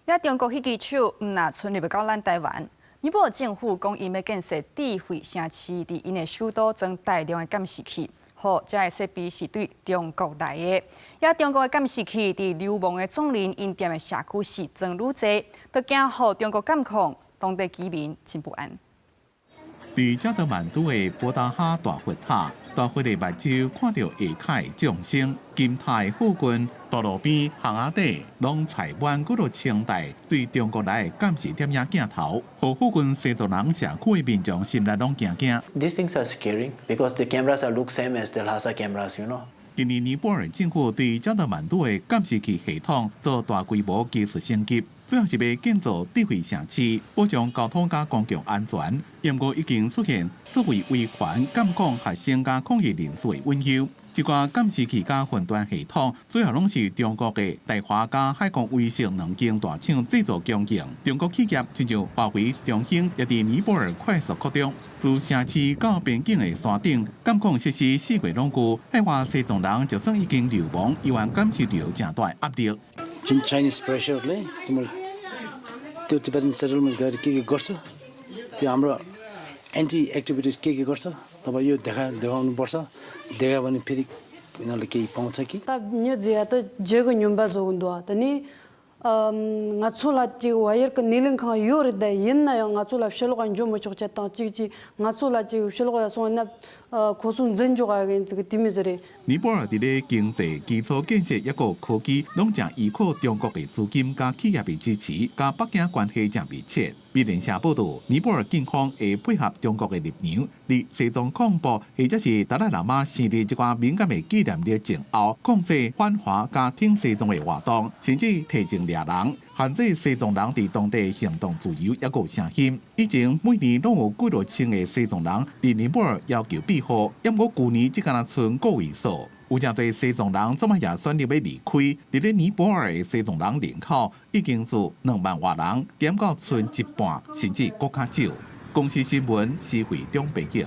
也中國彼支手毋若伸入到咱台灣，尼泊爾政府講𪜶欲建設智慧城市，佇𪜶的首都裝大量的監視器，予這个設備是對中國來的。也中國的監視器佇流亡的總理𪜶踮的社區是裝愈濟，都驚予中國監控，當地居民真不安。佇加德滿都的博達哈大佛塔，大佛的目睭看著下跤的眾生，金塔的附近道路邊、巷仔底，攏載滿幾若千台對中國來的監視攝影鏡頭，予附近西藏人社區的民眾心內攏驚驚。 These things are scary because the cameras are look same as the Lhasa cameras. 今年尼泊爾政府對加德滿都的監視器系統做大規模技術升級，主要是欲建造智慧城市，保障交通佮公共安全。毋過已經出現所謂維權監控學生佮抗議人士的隱憂。這寡監視器佮雲端系統，主要攏是中國的大華佮海光威盛兩間大廠製造供應。中國企業親像華為、中興，也佇尼泊爾快速擴張。自城市到邊境的山頂，監控設施四界攏有，海外西藏人就算已經流亡，依然感受著誠大壓力。 जुन Chinese प्रेसरले तिम्रो त्यो Tibetan settlement गएर के के गर्छ, त्यो हाम्रो एन्टी एक्टिभिटिज के के गर्छ, तपाईँ यो देखा देखाउनुपर्छ। देखायो भने फेरि यिनीहरूले केही पाउँछ कि। 다 녀지야도 제거 뇽바 조근도 더니 ང་ཚོ་ལ་ཅིག་བ་ཡེར་ཀ་ནིལིང་ཁང་ཡོ་རེ་ད་ཡིན་ན་ཡང་ང་ཚོ་ལ་ཕྱི་ལོགས་འགྱོ་མི་ཆོག་ཅ་དང་ཅིག་ཅིག་ང་ཚོ་ལ་ཅིག་ཕྱི་ལོགས་སོང་ན་ཁོ་ཚོ་འཛིན་འཇོག་ག་གིན་ཅིག་དེ་མོ་ཟིག་རེད། 尼泊爾佇咧經濟基礎建設抑閣科技，攏誠依靠中國的資金佮企業的支持，佮北京關係誠密切。美聯社報道，尼泊爾警方會配合中國的立場，佇西藏抗布或者是達賴喇嘛生日這寡敏感的紀念日前後，控制反華佮挺西藏的活動，甚至提前掠人，限制西藏人佇當地行動自由，抑閣聲音。以前每年攏有幾若千个西藏人佇尼泊爾要求庇護，毋過舊年只敢若賰個位數。有誠濟西藏人這擺也選擇欲離開，佇咧尼泊爾的西藏人人口已經自2萬外人減到賰一半，甚至閣較少。公視新聞，施惠中編譯。